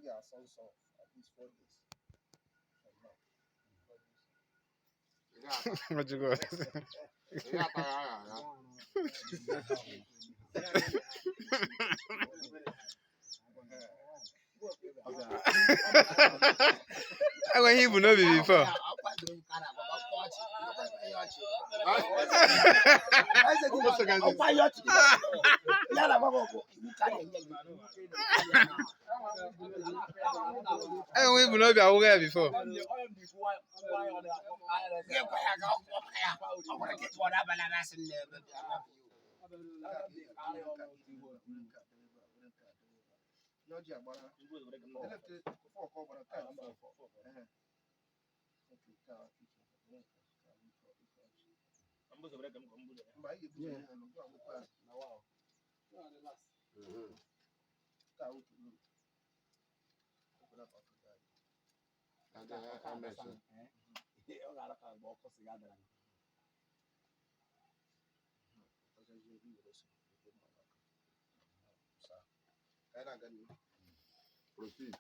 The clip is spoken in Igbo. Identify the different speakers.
Speaker 1: Ga-asọ nsọ at least 4 days from now.
Speaker 2: Ọjụgo.
Speaker 3: Ị ga-ata ya agha agha.
Speaker 2: Enweghị ihe ibu n'obi before.
Speaker 4: Ọkwa ihe ọchị ya na agwa bụ iwu ka a na-enye gị.
Speaker 2: Enweghị ibu n'obi awụghị ya before.
Speaker 4: Gị gwa ya ka ọ gwọ ya, ọ gwara gị pụọ n'abalị a na-asị m na ebe bịa.
Speaker 1: Ihe ọjị agbara elekere four ka ọ gbara taa, four. Ehe. Okay, taa, okay, mba, anyị ga-ebuzo ya n'ụlọ, gwa akwụkwọ ya. Taa, otu uru. Open up after that.
Speaker 3: Amechi.
Speaker 4: Ọ ga-ara ka mgbe ọkụ sịga dara.
Speaker 1: Ọzọzie, i were ose, wete mmanụ ọkụ. Saa. Ka anyị na-aga n'ihu.
Speaker 3: Proceed.